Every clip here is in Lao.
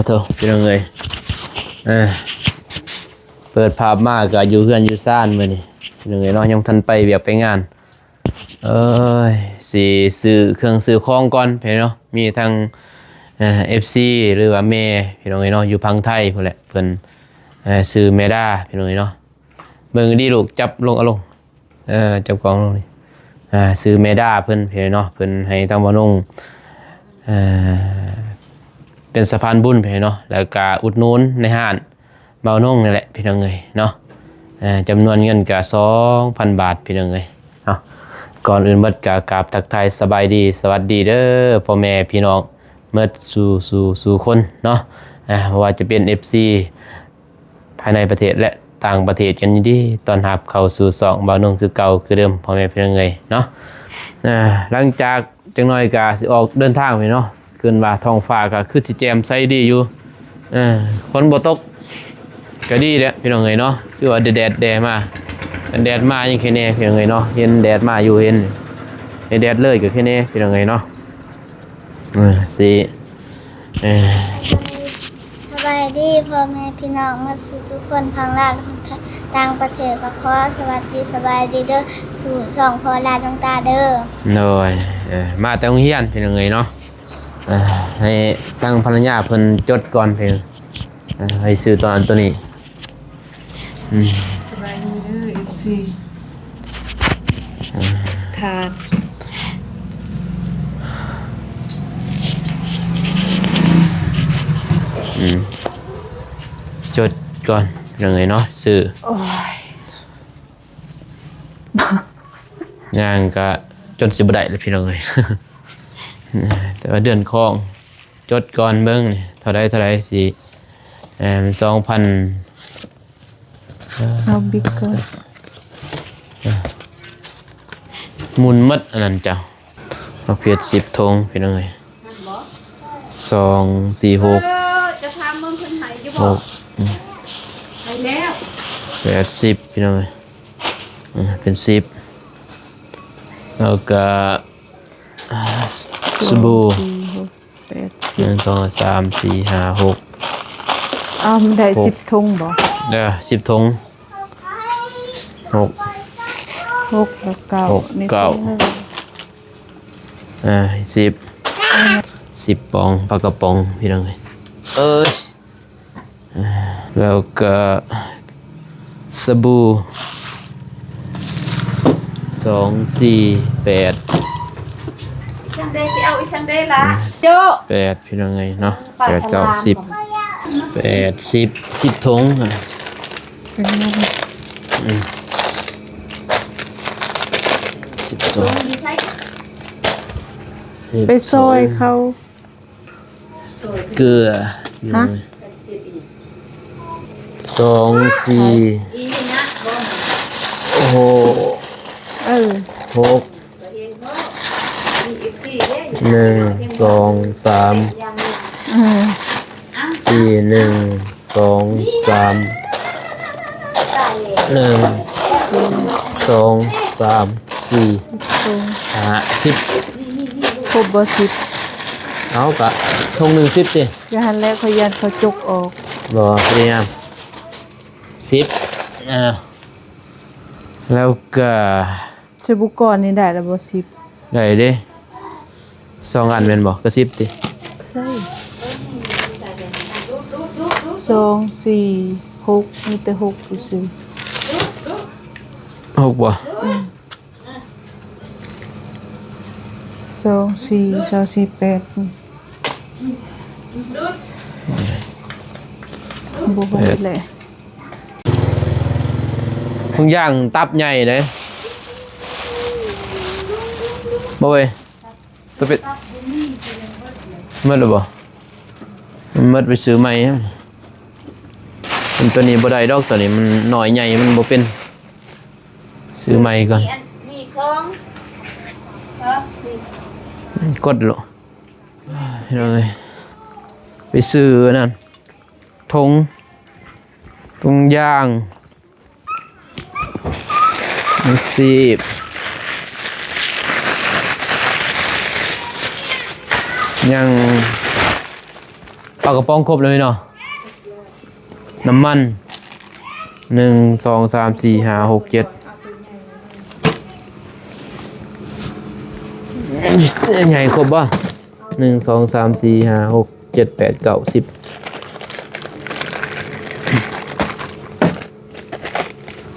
ໂທ້ ພີ່ນ້ອງເອີຍ ເອີ ເປີດພາບມາກໍຢູ່ເຮືອນຢູ່ຊານມື້ນີ້ ພີ່ນ້ອງເອີຍເນາະ ຍັງບໍ່ທັນໄປວຽກໄປງານ. ເອີຍ ຊິຊື້ເຄື່ອງຊື້ຂອງກ່ອນ ພີ່ນ້ອງເນາະ ມີທັງ ເອີ ເອັຟຊີ ຫຼືວ່າແມ່ ພີ່ນ້ອງເອີຍເນາະ ຢູ່ຝັ່ງໄທພຸ້ນແຫຼະ ເພິ່ນ ເອີ ຊື່ແມ່ດາ ພີ່ນ້ອງເອີຍເນາະ. ເບິ່ງດີລູກ ຈັບລົງ ເອົາລົງ ເອີ ຈັບກ້ອງລົງນີ້ ອ່າ ຊື່ແມ່ດາເພິ່ນ ພີ່ນ້ອງເນາະ ເພິ່ນໃຫ້ທາງບ່າວນົງ ເອີ ເປັນສະພານບຸນ ພີ່ນ້ອງເນາະ ແລ້ວກະອຸດໜູນໃນຮ້ານບ່າວນົງນີ້ແຫຼະ ພີ່ນ້ອງເອີຍເນາະ ເອີ ຈຳນວນເງິນກະສອງພັນບາດ ພີ່ນ້ອງເອີຍເນາະ. ກ່ອນອື່ນໝົດກະກາບທັກທາຍສະບາຍດີ ສະຫວັດດີເດີ ພໍ່ແມ່ພີ່ນ້ອງໝົດສູ່ ສູ່ ສູ່ຄົນເນາະ ເອີ ບໍ່ວ່າຈະເປັນ ເອັຟຊີ ພາຍໃນປະເທດ ແລະ ຕ່າງປະເທດ ກໍຍິນດີຕ້ອນຮັບເຂົ້າສູ່ຊ່ອງບ່າວນົງຄືເກົ່າຄືເດີມ ພໍ່ແມ່ພີ່ນ້ອງເອີຍເນາະ. ເອີ ຫຼັງຈາກຈັກໜ້ອຍກໍຊິອອກເດີນທາງແລ້ວເນາະ ຄືວ່າທ້ອງຟ້າກໍຄືຊິແຈ່ມໃສດີຢູ່ ເອີ ຝົນບໍ່ຕົກກໍດີແຫຼະ ພີ່ນ້ອງເອີຍເນາະ ຄືວ່າແດດແດ່ມາ ແດດມາຍັງແຄ່ແນ່ ພີ່ນ້ອງເອີຍເນາະ ເຫັນແດດມາຢູ່ ເຫັນ ເຫັນແດດເລີຍກໍແຄ່ແນ່ ພີ່ນ້ອງເອີຍເນາະ. ເອີ ຊິ ເອີ ສະບາຍດີພໍ່ແມ່ພີ່ນ້ອງໝົດສູ່ທຸກຄົນ ທັງລາວ ທັງໄທ ຕ່າງປະເທດ ກໍຂໍສະຫວັດດີສະບາຍດີເດີ ສູ່ຊ່ອງພໍ່ຫຼານດວງຕາເດີ. ໂດຍ ເອີ ມາແຕ່ໂຮງຮຽນ ພີ່ນ້ອງເອີຍເນາະ ເອີ ໃຫ້ທາງພັນລະຍາເພິ່ນຈົດກ່ອນ ເພິ່ນ ເອີ ໃຫ້ຊື້ຕົວນັ້ນຕົວນີ້. ອືມ ສະບາຍດີເດີ ເອັຟຊີ ອ່າ ທາດ ອືມ ຈົດກ່ອນ ພີ່ນ້ອງເອີຍເນາະ ຊື້ ໂອ້ຍ ຍ່າງກະຈົນຊິບໍ່ໄດ້ແລ້ວ ພີ່ນ້ອງເອີຍ ແຕ່ວ່າເດືອນຄອງ ຈົດກ່ອນເບິ່ງນີ້ ເທົ່າໃດ ເທົ່າໃດ ຊິ ເອີ ສອງພັນ ເອົາບິກກ່ອນ ໝູນໝົດອັນນັ້ນເຈົ້າ ເອົາເພັດສິບຖົງ ພີ່ນ້ອງເອີຍ ສອງ ສີ່ ຫົກ ເອີ ຈະຖາມເບິ່ງເພິ່ນໃຫ້ຢູ່ບໍ່ ຫົກ ໃຫ້ແລ້ວ ແປດສິບ ພີ່ນ້ອງເອີຍ ເປັນສິບ ແລ້ວກະ ອ່າ ສະບູ ສອງ ສີ່ ຫົກ ແປດ ສິບ ໜຶ່ງ ສອງ ສາມ ສີ່ ຫ້າ ຫົກ ອ້າວ ມັນໄດ້ ຫົກ ສິບຖົງບໍ່ ເອີ ສິບຖົງ ຫົກ ຫົກ ແລ້ວ ເກົ້າ ຫົກ ນີ້ ເກົ້າ ຖົງໜຶ່ງ ອ່າ ສິບ ສິບປອງ ປາກະປ໋ອງ ພີ່ນ້ອງເອີຍ ເອີຍ ແລ້ວກໍສະບູ ສອງ ສີ່ ແປດ ອີ່ສັງເດ ຊິເອົາອີ່ສັງເດລະ ໂຈະ ແປດ ພີ່ນ້ອງເອີຍເນາະ ແປດ ເກົ້າ ສິບ ແປດ ສິບ ສິບຖົງ ອືມ ສິບຖົງ ໄປຊ່ອຍເຂົາ ເກືອ ຮະ ສອງ ສີ່ ໂອ້ໂຫ ເອີ ຫົກ ໜຶ່ງ ສອງ ສາມ ເອີ ສີ່ ໜຶ່ງ ສອງ ສາມ ໜຶ່ງ ສອງ ສາມ ສີ່ ສິບ ຫ້າ ສິບ ຄົບບໍ່ ສິບ ເອົາ ກະຖົງໜຶ່ງ ສິບຕິ ຢ່າຫັ້ນແຫຼະ ຂ້ອຍຢ້ານເຂົາຈົກອອກ ບໍ່ ພະຍາຍາມ ສິບ ອ່າ ແລ້ວກະ ໃສ່ບຸກກອນນີ້ໄດ້ແລ້ວບໍ່ ສິບ ໄດ້ເດ້ ສອງອັນແມ່ນບໍ່ ກະສິບຕິ ໃສ່ ສອງ ສີ່ ຫົກ ມີແຕ່ຫົກຊື່ໆ ຫົກບໍ່ ອືມ ສອງ ສີ່ ສອງ ສີ່ ແປດ ບໍ່ໄຫວແຫຼະ ທຸງຢ່າງຕັບໃຫຍ່ເດ້ ບໍ່ເວີຍ ຕົວເປັນ ໝົດແລ້ວບໍ່ ມັນໝົດ ໄປຊື້ໃໝ່ ຕົວນີ້ບໍ່ໄດ້ດອກ ຕົວນີ້ມັນນ້ອຍໃຫຍ່ ມັນບໍ່ເປັນ ຊື້ໃໝ່ກ່ອນ ມີອັນ ມີສອງ ກົດໂລດ ພີ່ນ້ອງເອີຍ ໄປຊື້ອັນນັ້ນ ຖົງ ຖົງຢາງ ມີຊີບ ຍັງ ປາກະປ໋ອງຄົບແລ້ວເນາະ. ນ້ຳມັນ ໜຶ່ງ ສອງ ສາມ ສີ່ ຫ້າ ຫົກ ເຈັດ ໃຫຍ່ຄົບບໍ່? ໜຶ່ງ ສອງ ສາມ ສີ່ ຫ້າ ຫົກ ເຈັດ ແປດ ເກົ້າ ສິບ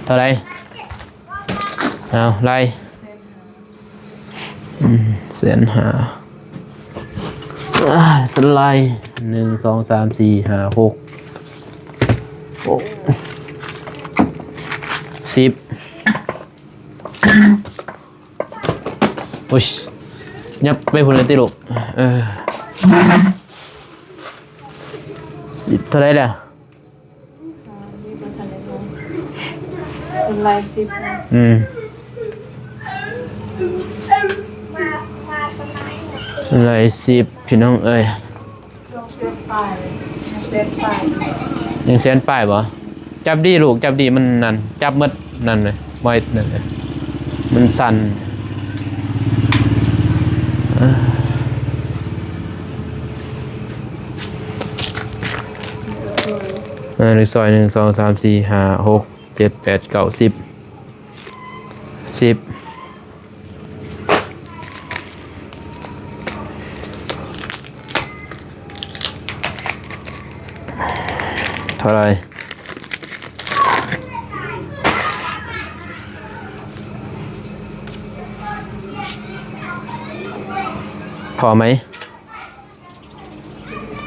ເທົ່າໃດ? ເອົາ ໄລ່ ອືມ ແສນຫ້າ ອາ ສະໄລ ໜຶ່ງ ສອງ ສາມ ສີ່ ຫ້າ ຫົກ ຫົກ ສິບ ໂອ້ຍ ຫຍັບໄປພຸ້ນເລີຍຕິລູກ ເອີ ສິບ ເທົ່າໃດລະ? ສ່ວນຫຼາຍສິບນະ ອືມ ສ່ວນຫຼາຍສິບ ພີ່ນ້ອງເອີຍ ສອງແສນປາຍ ໜຶ່ງແສນປາຍ ໜຶ່ງແສນປາຍບໍ່? ຈັບດີລູກ ຈັບດີ ມັນນັ້ນ ຈັບໝົດນັ້ນເລີຍ ບໍ່ໃຫ້ນັ້ນເລີຍ ມັນສັ່ນ ເອີ ເອີ ເລກຊອຍ ໜຶ່ງ ສອງ ສາມ ສີ່ ຫ້າ ຫົກ ເຈັດ ແປດ ເກົ້າ ສິບ ສິບ ເທົ່າໃດ? ພໍໄໝ?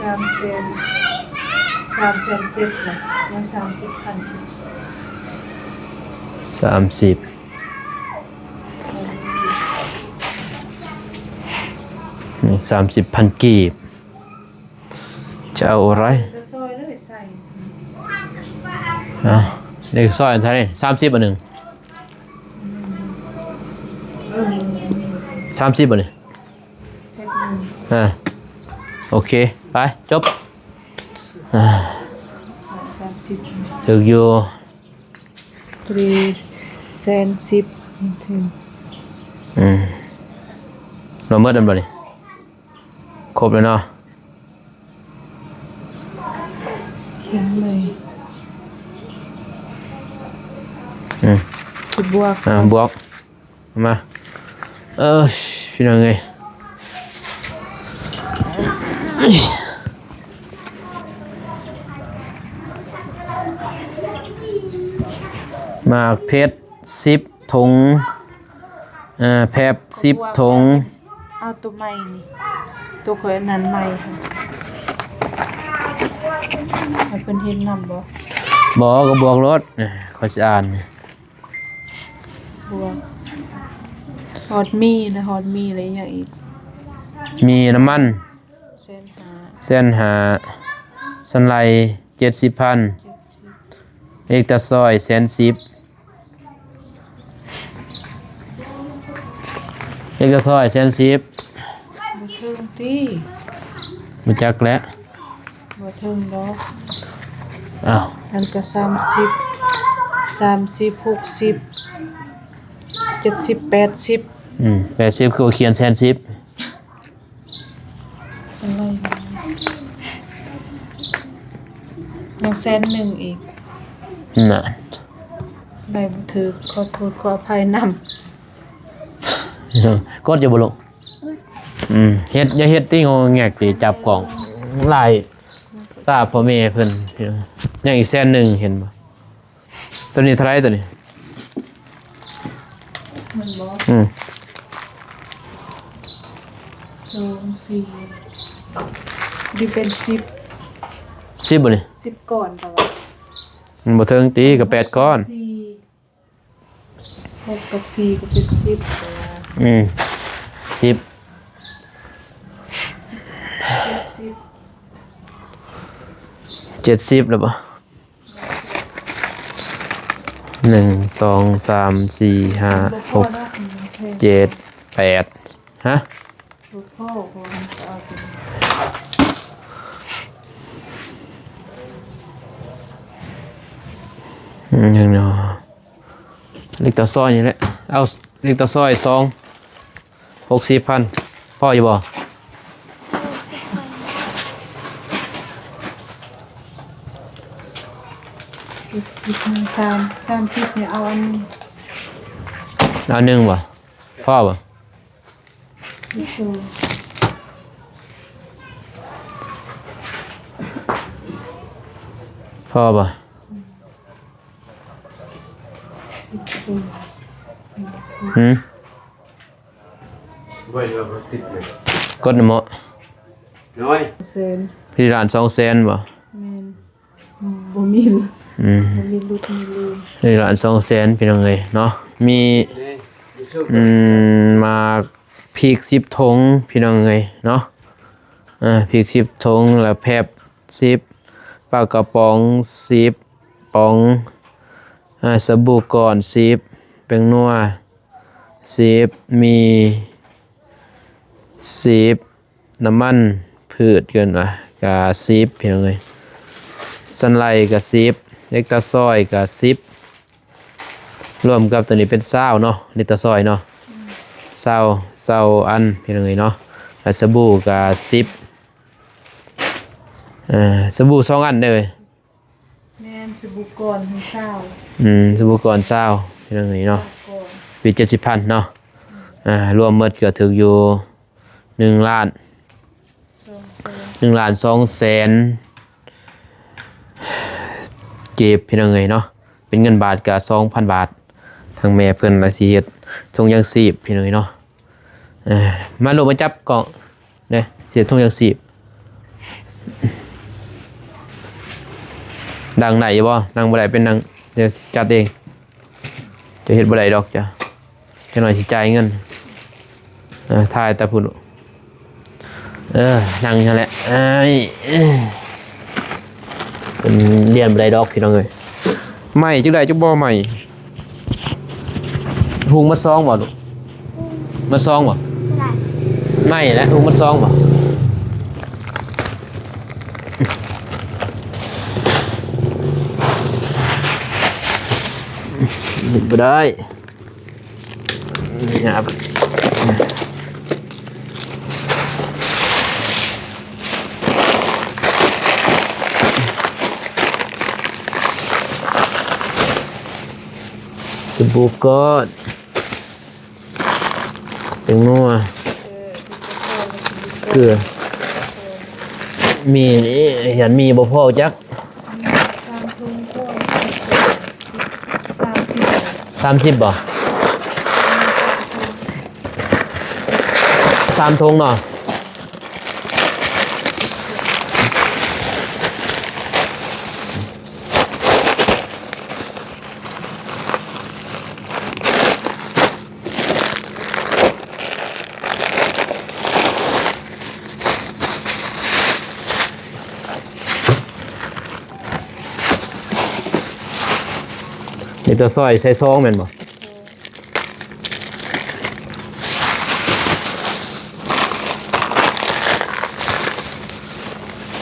ສາມແສນ ສາມແສນເຈັດນະ ຍັງສາມສິບພັນ ສາມສິບ ນີ້ ສາມສິບພັນກີບ ຈະເອົາເທົ່າໃດ? ເລກຊອຍເລີຍໃສ່ ເອົາ ເລກຊອຍເທົ່າໃດ? ສາມສິບ ອັນໜຶ່ງ ສາມສິບ ອັນນີ້ ອ່າ ໂອເຄ ໄປ ຈົບ ອ່າ ສາມສິບ ຖືກຢູ່ ແສນສິບ ອືມ ລວມໝົດແລ້ວບໍ່ນີ້? ຄົບແລ້ວເນາະ ຂຽນເລີຍ ອືມ ຊິບວກ ອ່າ ບວກ ມາ ເອີ ພີ່ນ້ອງເອີຍ ໝາກເຜັດ ສິບຖົງ ເອີ ແຟັບ ສິບຖົງ ເອົາໂຕໃໝ່ນີ້ ໂຕຂ້ອຍອັນນັ້ນໃໝ່ ໃຫ້ເພິ່ນເຮັດນຳບໍ່? ບໍ່ ກໍບວກໂລດ ຂ້ອຍຊິອ່ານ ບວກ ຮອດໝີ່ນະ ຮອດໝີ່ ແລ້ວອີ່ຫຍັງອີກ? ໝີ່ ນ້ຳມັນ ແສນຫ້າ ແສນຫ້າ ສັນໄລ ເຈັດສິບພັນ ເຈັດສິບ ເລກຕາຊອຍ ແສນສິບ ເລກຕາຊອຍ ແສນສິບ ບໍ່ເຖິງຕິ ບໍ່ຈັກແຫຼະ ບໍ່ເຖິງດອກ ອ້າວ ອັນກະສາມສິບ ສາມສິບ ຫົກສິບ ເຈັດສິບ ແປດສິບ ອືມ ແປດສິບ ຄືຂຽນແສນສິບ ອັນໃດ ຍັງແສນໜຶ່ງອີກ ນັ້ນ ໄດ້ບໍ່ຖືກ ຂໍໂທດຂໍອະໄພນຳ ກົດຢູ່ບໍ່ລູກ? ອືມ ເຮັດ ຢ່າເຮັດຕິ ງໍແງກຕິ ຈັບກ້ອງຫຼາຍ ຕາພໍ່ແມ່ເພິ່ນ ຍັງອີກແສນໜຶ່ງ ເຫັນບໍ່? ຕົວນີ້ເທົ່າໃດຕົວນີ້? ມັນບໍ່ ອືມ ສອງ ສີ່ ນີ້ເປັນສິບ ສິບບໍ່ນີ້? ສິບກ້ອນ ແຕ່ວ່າ ມັນບໍ່ເຖິງຕິ ກໍແປດກ້ອນ ສີ່ ຫົກກັບສີ່ກໍເປັນສິບ ອືມ ສິບ ເຈັດສິບ ເຈັດສິບແລ້ວບໍ່? ໜຶ່ງ ສອງ ສາມ ສີ່ ຫ້າ ຫົກ ເຈັດ ແປດ ຮະ? ບໍ່ພໍ ບໍ່ພໍ ມັນຈະເອົາຕົວນີ້ ອືມ ຫຍັງເນາະ? ເລກຕາຊອຍນີ້ແຫຼະ ເອົາເລກຕາຊອຍສອງ ຫົກສິບພັນ ພໍຢູ່ບໍ່? ຫົກສິບພັນ ສິບ ສິບ ສາມ ສາມສິບນີ້ເອົາອັນໜຶ່ງ ເອົາໜຶ່ງບໍ່? ພໍບໍ່? ພໍບໍ່? ຫື? ບໍ່ໄດ້ວ່າເຂົາຕິດເລີຍ ກົດນຳເໝາະ ນ້ອຍ ແສນ ພີ່ລ້ານສອງແສນບໍ່? ແມ່ນ ອືມ ບໍ່ມີ ອືມ ບໍ່ມີຫຼຸດມີລືມ ນີ້ລະ ອັນສອງແສນ ພີ່ນ້ອງເອີຍເນາະ ມີ ນີ້ ຢູ່ຊຸບ ອືມ ໝາກພິກສິບຖົງ ພີ່ນ້ອງເອີຍເນາະ ອ່າ ພິກສິບຖົງ ແລ້ວແຟັບສິບ ປາກະປ໋ອງສິບປ໋ອງ ອ່າ ສະບູກ່ອນສິບ ແປ້ງນົວ ສິບ ໝີ່ສິບ ນ້ຳມັນພືດເອີ້ນວ່າກະສິບ ພີ່ນ້ອງເອີຍ ສັນໄລກະສິບ ເຫຼັກຕາຊອຍກະສິບ ລວມກັບໂຕນີ້ເປັນຊາວເນາະ ເຫຼັກຕາຊອຍເນາະ ຊາວ ຊາວອັນ ພີ່ນ້ອງເອີຍເນາະ ແລະ ສະບູກະສິບ ເອີ ສະບູສອງອັນເດີ້. ແມ່ນ ສະບູກ່ອນຫັ້ນຊາວ ອືມ ສະບູກ່ອນຊາວ ພີ່ນ້ອງເອີຍເນາະ ຊາວກ່ອນ ເປັນເຈັດສິບພັນເນາະ ອືມ ອ່າ ລວມໝົດກໍຖືກຢູ່ໜຶ່ງລ້ານສອງແສນ ໜຶ່ງລ້ານສອງແສນເກັບ ພີ່ນ້ອງເອີຍເນາະ ເປັນເງິນບາດກໍສອງພັນບາດ ທາງແມ່ເພິ່ນລະຊິເຮັດຖົງຢາງຊີບ ພີ່ນ້ອງເອີຍເນາະ ເອີ ມາລູກມາຈັບກ້ອງ ເດ້ ເສຍຖົງຢາງຊີບ ນັ່ງໄດ້ຢູ່ບໍ່? ນັ່ງບໍ່ໄດ້ເປັນນັ່ງ ດຽວຈັດເອງ ເຈົ້າເຮັດບໍ່ໄດ້ດອກ ເຈົ້າ ຈັກໜ້ອຍຊິຈ່າຍເງິນ ເອີ ຖ່າຍແຕ່ພຸ້ນ ເອີ ນັ່ງຫັ້ນແຫຼະ ເອີຍ ເອີ ເພິ່ນລຽນບໍ່ໄດ້ດອກ ພີ່ນ້ອງເອີຍ ໄມ້ຈັກໄດ້ຈັກບໍ່ ໄມ້ ຮຸ່ງໝົດຊອງບໍ່ລູກ? ໝົດຊອງບໍ່? ໄມ້ແຫຼະ ຮຸ່ງໝົດຊອງບໍ່? ບໍ່ໄດ້ ຫຍາບ ສະບູກ້ອນ ແປ້ງນົວ ເກືອ ມີ ຢ້ານມີບໍ່ພໍຈັກ ສາມສິບບໍ່? ສາມຖົງເນາະ. ນີ້ຕົວຊອຍໃສ່ຊອງແມ່ນບໍ່?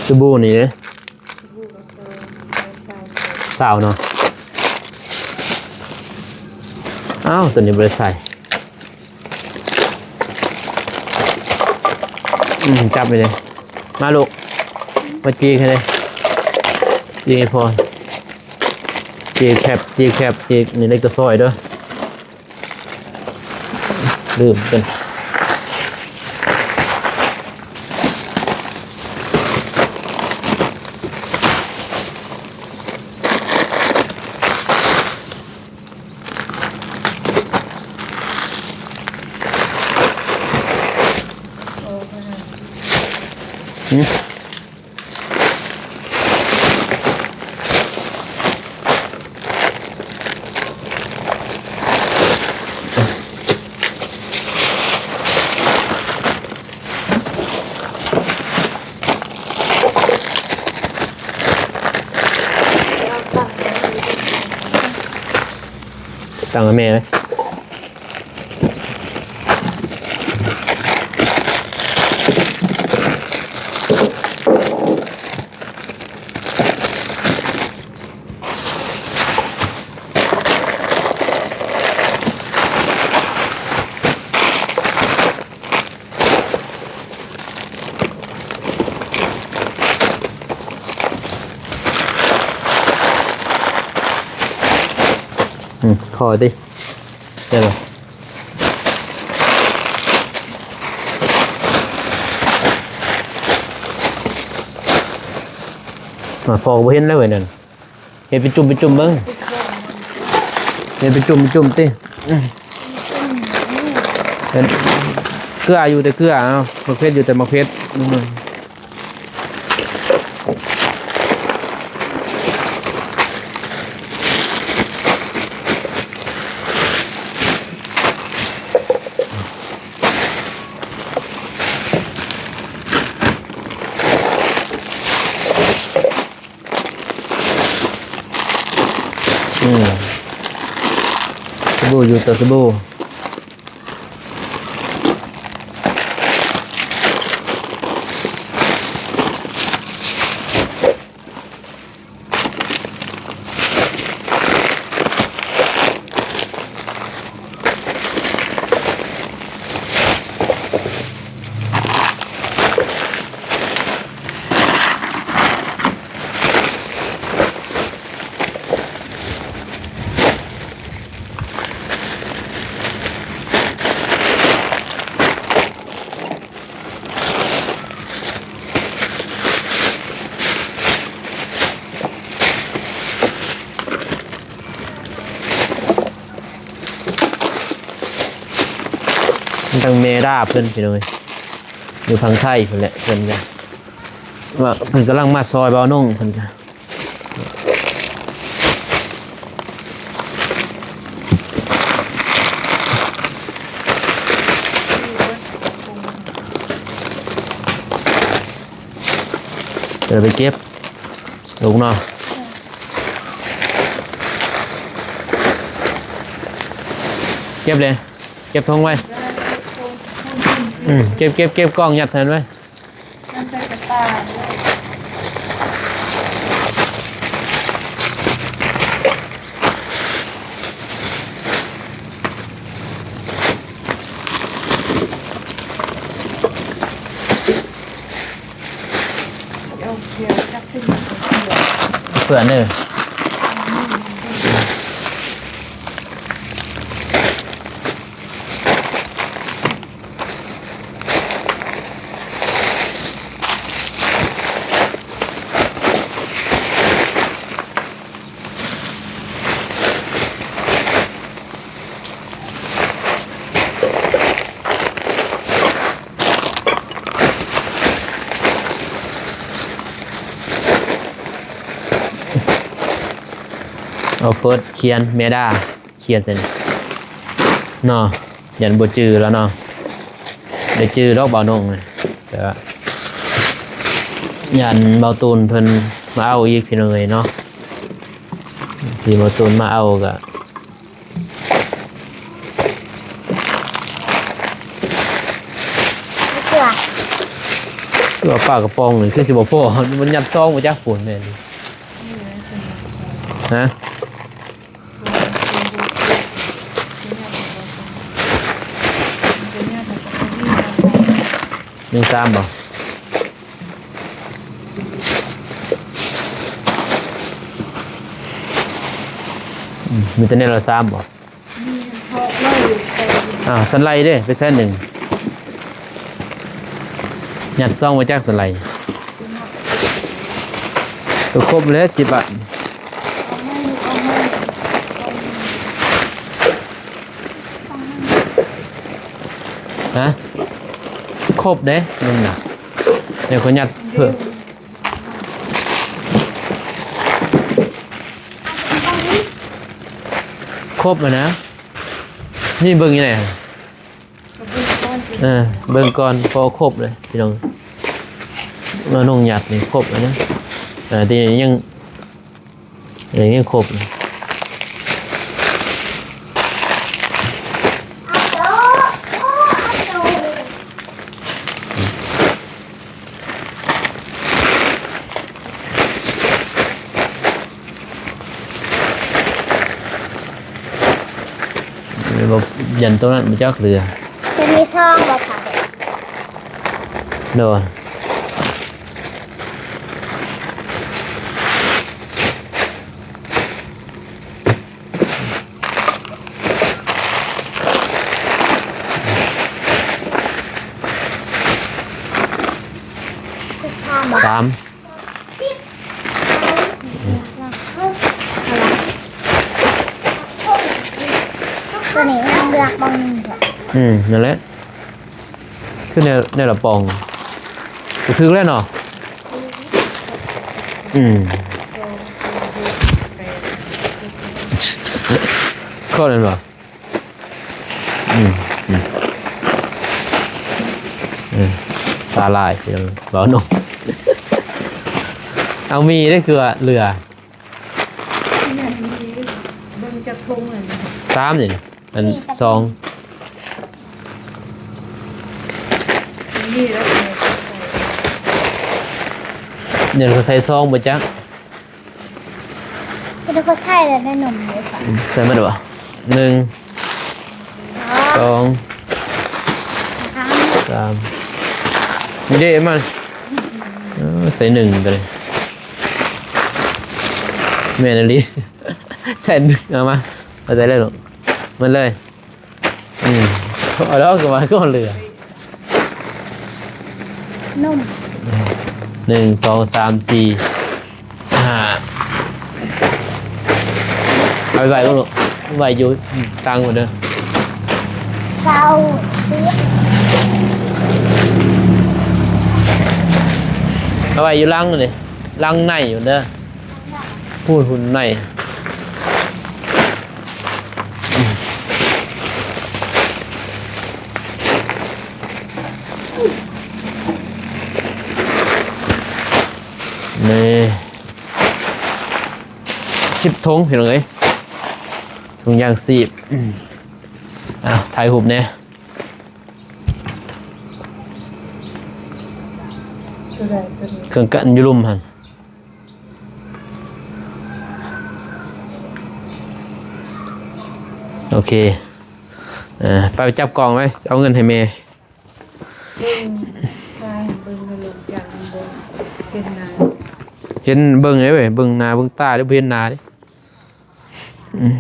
ສະບູນີ້ເດ້? ສະບູກໍຊາວ ຊາວເນາະ. ອ້າວ ຕົວນີ້ບໍ່ໄດ້ໃສ່. ອືມ ຈັບໄປເດ້. ມາລູກ ມາຈີກໃຫ້ເດ້ ຈີກໃຫ້ພໍ່ ຈີກແຄບ ຈີກແຄບ ຈີກ ນີ້ເຫຼັກຕະຊອຍເດີ້. ລືມເປັນ ຫື? ຕັ້ງໃຫ້ແມ່ເລີຍ. ຫ ອືມ ຂໍຕິ ເຈົ້າ ອາ ພໍ່ກໍບໍ່ເຫັນແລ້ວເວີຍນັ້ນ. ເຮັດເປັນຈຸ່ມເປັນຈຸ່ມເບິ່ງ ເຮັດເປັນຈຸ່ມເປັນຈຸ່ມຕິ. ເອີ ເຮັດເກືອຢູ່ແຕ່ເກືອ ເອົາ ໝາກເຜັດຢູ່ແຕ່ໝາກເຜັດ. ອືມ ອືມ ສະບູຢູ່ຕໍ່ສະບູ. ທາງແມ່ດາເພິ່ນ ພີ່ນ້ອງເອີຍ ຢູ່ຝັ່ງໄທພຸ້ນແຫຼະ ເພິ່ນກະວ່າເພິ່ນກຳລັງມາຊ່ອຍບ່າວນົງ ເພິ່ນກະ ເດີໄປເກັບ ລູກເນາະ ເກັບເລີຍ ເກັບຖົງໄວ້ ອືມ ເກັບ ເກັບ ເກັບກ່ອງ ຍັດໃສ່ໄວ້ ເພື່ອນເດີ. ເອົາເປີດຂຽນແມ່ດາ ຂຽນໃສ່ນີ້ເນາະ ຢ້ານບໍ່ຈື່ແລ້ວເນາະ ໄດ້ຈື່ດອກບ່າວນົງ ແຕ່ວ່າຢ້ານບ່າວຕູນເພິ່ນມາເອົາອີກ ພີ່ນ້ອງເອີຍເນາະ ທີ່ບ່າວຕູນມາເອົາກະ ເກືອ ເກືອປາກະປ໋ອງນີ້ຄືຊິບໍ່ພໍ ມັນຍັດຊອງມາຈາກພຸ້ນແມ່ນ ຮະ? ໜຶ່ງສາມບໍ່? ອືມ ມີແຕ່ແນວລະສາມບໍ່? ອາ ສັນໄລເດ້ ໄປໃສ່ໜຶ່ງ ຍັດຊອງໄວ້ຈັກສັນໄລ ກໍຄົບແລ້ວ ສິບບາດ ຮະ? ຄົບເດ້ ໜຶ່ງນະ ດຽວຂ້ອຍຍັດເພີ່ມ. ຄົບແລ້ວນະ ນີ້ເບິ່ງຢູ່ໃນ ເອີ ເບິ່ງກ່ອນ ພໍຄົບເລີຍພີ່ນ້ອງ ມານຸ່ງຍັດນີ້ຄົບແລ້ວນະ ເອີ ທີ່ຍັງ ເອີ ຍັງຄົບ. ບໍ່ ຢັນໂຕນັ້ນມາຈາກເຮືອ ຈະມີຊ່ອງບໍ່ຄະ? ໂດຍ. ຕົວນີ້ມັນເລືອກບ່ອນໜຶ່ງເດາະ ອືມ ນັ້ນແຫຼະ ຄືແນວ ແນວລະປ່ອງ ກໍຖືກແລ້ວເນາະ ອືມ ຂໍ້ນັ້ນບໍ່? ອືມ ອືມ ເອີ ຕາລາຍ ເວົ້ານົກ ເອົາມີໄດ້ ຄືວ່າເຫຼືອ ເບິ່ງຈັກທົ່ງນັ້ນ ສາມນີ້ ອັນ ນີ້ ສອງ ນີ້ແລ້ວ ນີ້ເຂົາໃສ່ຊອງບໍ່ຈັກ? ເປັນຄົນໄທແລ້ວໄດ້ນົມເດ້ ອືມ ໃສ່ໝົດບໍ່? ໜຶ່ງ ສອງ ສອງ ສາມ ສາມ ນີ້ເດ້ມັນ ເອີ ໃສ່ໜຶ່ງຕົວນີ້ ແມ່ນອີ່ຫຼີ ໃສ່ໜຶ່ງ ເອົາມາ ເອົາໃສ່ເລີຍລູກ ໝົດເລີຍ. ອືມ ເອົາແລ້ວກໍວ່າກໍເຫຼືອ ນົມ ໜຶ່ງ ສອງ ສາມ ສີ່ ຫ້າ ເອົາໄປໄວ້ເບິ່ງລູກ ໄວ້ຢູ່ຕັ່ງພຸ້ນເດີ ເກົ້າ ສິບ ເອົາໄວ້ຢູ່ຫຼັງນີ້ ຫຼັງໃນພຸ້ນເດີ ພຸ້ນ ພຸ້ນໃນ. ນີ້ ສິບຖົງ ພີ່ນ້ອງເອີຍ ຖົງຢາງຊີບ. ອືມ ອ້າວ ຖ່າຍຮູບແດ່ ຕົວໃດຕົວນີ້ ເຄື່ອງກັນຢູ່ລຸ່ມຫັ້ນ. ໂອເຄ ເອີ ໄປຈັບກ່ອງໄວ້ ເອົາເງິນໃຫ້ແມ່ ເບິ່ງ ພາໃຫ້ເບິ່ງໃນລົງຈັນ ເບິ່ງ ເຫັນໜ້າ ເຫັນເບິ່ງເດ້ເວີຍ ເບິ່ງໜ້າເບິ່ງຕາເດ້ ບໍ່ເຫັນໜ້າເດ້. ອືມ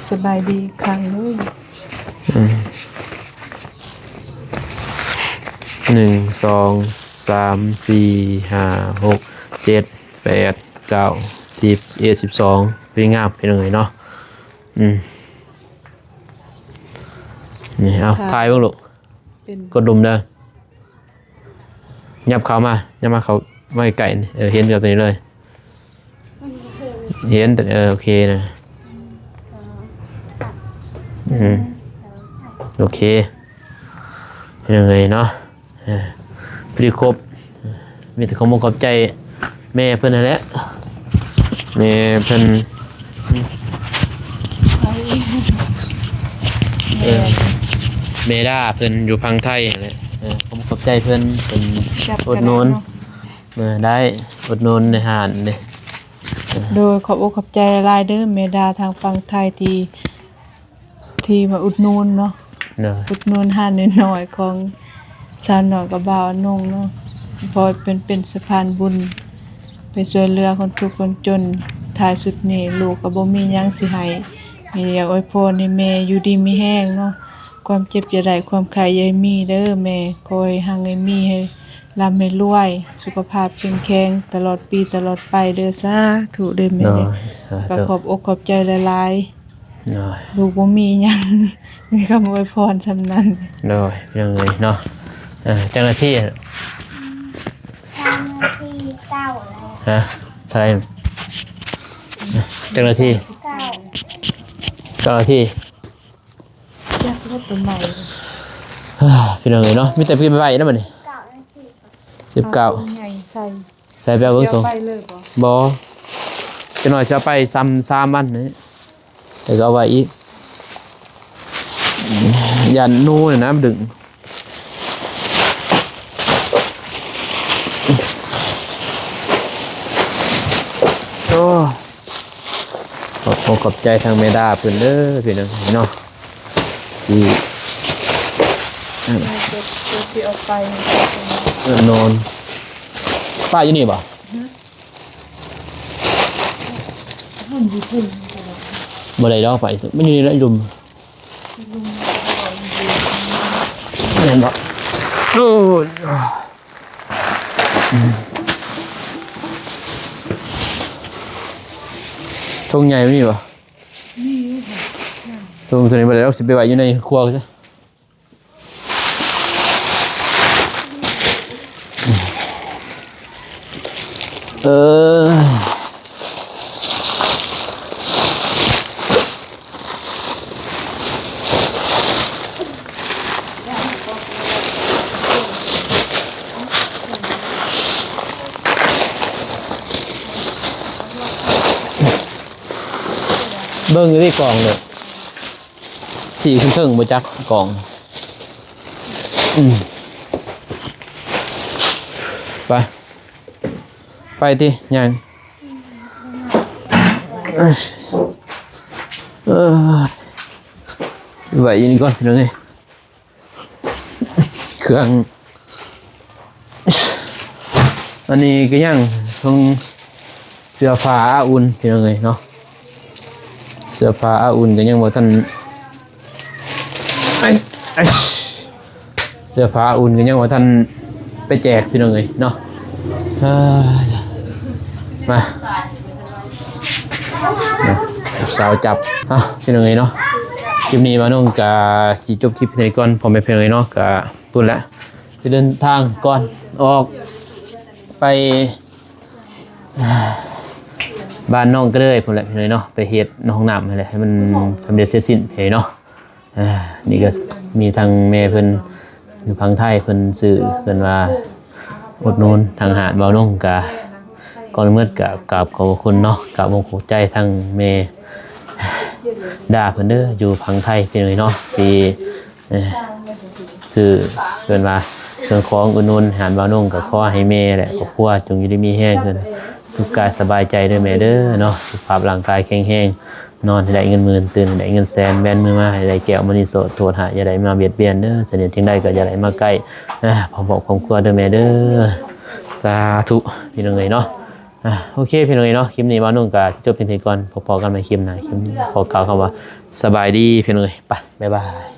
ສະບາຍດີອີກຄັ້ງເດີ ອືມ ໜຶ່ງ ສອງ ສາມ ສີ່ ຫ້າ ຫົກ ເຈັດ ແປດ ເກົ້າ ສິບ ສິບເອັດ ສິບສອງ ເປັນງາມ ເປັນຫຍັງເນາະ. ອືມ ນີ້ ເອົາ ຖ່າຍເບິ່ງລູກ ເປັນ ກົດລຸ່ມເດີ ຫຍັບເຂົ້າມາ ຫຍັບມາເຂົ້າມາໃກ້ໆ ນີ້ ເອີ ເຫັນກັບຕົວນີ້ເລີຍ ເຫັນ ເອີ ໂອເຄນະ ອືມ ໂອເຄ ເປັນຫຍັງເນາະ ເອີ ພໍດີຄົບ ມີແຕ່ຂອບອົກຂອບໃຈແມ່ເພິ່ນຫັ້ນແຫຼະ ແມ່ເພິ່ນ ເອີ ແມ່ດາເພິ່ນຢູ່ຝັ່ງໄທຫັ້ນແຫຼະ ເອີ ຂອບອົກຂອບໃຈເພິ່ນ ເພິ່ນອຸດໜູນ ເອີ ໄດ້ອຸດໜູນໃນຮ້ານເດ້ ໂດຍ ຂອບອົກຂອບໃຈຫຼາຍໆເດີ ແມ່ດາທາງຝັ່ງໄທທີ່ ທີ່ມາອຸດໜູນເນາະ ອຸດໜູນຮ້ານນ້ອຍໆຂອງສາວນ້ອຍກັບບ່າວອານົງເນາະ ເພາະເປັນ ເປັນສະພານບຸນ ໄປຊ່ວຍເຫຼືອຄົນທຸກຄົນຈົນ. ທ້າຍສຸດນີ້ລູກກໍບໍ່ມີຫຍັງຊິໃຫ້ ມີຢາກອວຍພອນໃຫ້ແມ່ຢູ່ດີມີແຮງເນາະ ຄວາມເຈັບຢ່າໄດ້ ຄວາມໄຂ້ຢ່າໃຫ້ມີເດີແມ່ ຂໍໃຫ້ຮັ່ງໃຫ້ມີ ໃຫ້ລ່ຳໃຫ້ລວຍ ສຸຂະພາບເຂັ້ມແຂງຕະຫຼອດປີຕະຫຼອດໄປເດີ ສາທຸເດີແມ່. ໂດຍ ສາທຸ ກໍຂອບອົກຂອບໃຈຫຼາຍໆ. ໂດຍ ລູກບໍ່ມີຫຍັງ ມີຄຳອວຍພອນສ່ຳນັ້ນ. ໂດຍ ພີ່ນ້ອງເອີຍເນາະ ເອີ ເຈົ້າໜ້າທີ່ ເຈົ້າໜ້າທີ່ເກົ້າແລ້ວ ຮະ ເທົ່າໃດ ເຈົ້າໜ້າທີ່ ເກົ້າ ເຈົ້າໜ້າທີ່ ຈັກລົດຕົວໃໝ່ ພີ່ນ້ອງເອີຍເນາະ ມີແຕ່ພິມໄວ້ນະບັດນີ້ ເກົ້ານາທີ ສິບເກົ້າ ເອົາຕົວໃຫຍ່ໃສ່ ໃສ່ໄປເບິ່ງໂຕ ຊິເອົາໄປເລີຍບໍ່? ບໍ່ ຈັກໜ້ອຍຊິເອົາໄປຊ້ຳສາມອັນນີ້ ແລ້ວກໍເອົາໄວ້ອີກ ຢ້ານໜູນີ້ນະມັນດຶງ ໂອ້ ຂອບອົກຂອບໃຈທາງແມ່ດາເພິ່ນເດີພີ່ນ້ອງເນາະ ທີ່ ເອີ ເອີ ເອີ ທີ່ເອົາໄປ ເອີ ນອນ ປ້າຢູ່ນີ້ບໍ່? ຫື ມັນຢູ່ພຸ້ນ ບໍ່ໄດ້ດອກໄປ ມັນຢູ່ນີ້ແຫຼະ ຢູ່ລຸ່ມ ຢູ່ລຸ່ມ ເຫັນບໍ່? ໂອ້ຍ ອືມ ຖົງໃຫຍ່ມີບໍ່? ມີຢູ່ ຖົງໂຕນີ້ບໍ່ໄດ້ ເຮົາຊິໄປໄວ້ຢູ່ໃນຄົວຊະ. ເອີ ເບິ່ງຢູ່ທີ່ກອງເດີ. ສີເທິງໆ ບໍ່ຈັກກອງ. ອືມ ໄປ ໄປຕິ ຍ່າງ ເອີ ໄວ້ຢູ່ນີ້ກ່ອນ ພີ່ນ້ອງເອີຍ. ເຄື່ອງ ອັນນີ້ກໍຍັງເທິງເສື້ອຜ້າອາອຸ່ນ ພີ່ນ້ອງເອີຍເນາະ, ເສື້ອຜ້າອາອຸ່ນກໍຍັງບໍ່ທັນ ເສື້ອຜ້າອາອຸ່ນກໍຍັງບໍ່ທັນໄປແຈກ ພີ່ນ້ອງເອີຍເນາະ. ເອີ ມາ ສາວຈັບ ເອົາ ພີ່ນ້ອງເອີຍເນາະ, ຄລິບນີ້ບ່າວນົງກະຊິຈົບຄລິບເປັນເທົ່ານີ້ກ່ອນ ພໍ່ແມ່ພີ່ນ້ອງເອີຍເນາະ. ກະພຸ້ນແຫຼະ ຊິເດີນທາງກ່ອນ ອອກໄປບ້ານນ້ອງກະເດີຍພຸ້ນແຫຼະ ພີ່ນ້ອງເອີຍເນາະ, ໄປເຮັດຫ້ອງນ້ຳຫັ້ນແຫຼະ ໃຫ້ມັນສຳເລັດເສັດສິ້ນ ພີ່ນ້ອງເອີຍເນາະ. ອ່າ ນີ້ກໍມີທັງແມ່ເພິ່ນຢູ່ຝັ່ງໄທ ເພິ່ນຊື້ ເພິ່ນວ່າອຸດໜູນທາງຮ້ານບ່າວນົງ. ກະກ່ອນອື່ນໝົດກະກາບຂອບພະຄຸນເນາະ, ກາບຂອບອົກຂອບໃຈທັງແມ່ດາເພິ່ນເດີ ຢູ່ຝັ່ງໄທ ພີ່ນ້ອງເອີຍເນາະ ທີ່ ເອີ ຊື້ ເອີ້ນວ່າເຄື່ອງຂອງອຸດໜູນຮ້ານບ່າວນົງ. ກໍຂໍໃຫ້ແມ່ ແລະ ຄອບຄົວຈົ່ງຢູ່ດີມີແຮງ ເພິ່ນສຸກກາຍສະບາຍໃຈເດີແມ່ເດີເນາະ, ສຸຂະພາບຮ່າງກາຍແຂງແຮງ ນອນໃຫ້ໄດ້ເງິນໝື່ນ ຕື່ນໃຫ້ໄດ້ເງິນແສນ ແບນມືມາໃຫ້ໄດ້ແກ້ວມະນີໂສດ ໂທດຮ້າຍຢ່າໄດ້ມາບຽດບຽນເດີ, ສະເໜັດຈັ່ງໃດກໍຢ່າໄດ້ມາໃກ້ ເອີ ພວກຄອບຄົວເດີແມ່ເດີ. ສາທຸ ພີ່ນ້ອງເອີຍເນາະ. ອ່າ ໂອເຄ ພີ່ນ້ອງເອີຍເນາະ, ຄລິບນີ້ບ່າວນົງກໍຊິຈົບພຽງເທົ່ານີ້ກ່ອນ, ພໍ້ກັນໃໝ່ຄລິບໜ້າ. ຄລິບນີ້ຂໍກ່າວຄຳວ່າສະບາຍດີ ພີ່ນ້ອງເອີຍ, ໄປ ບາຍບາຍ.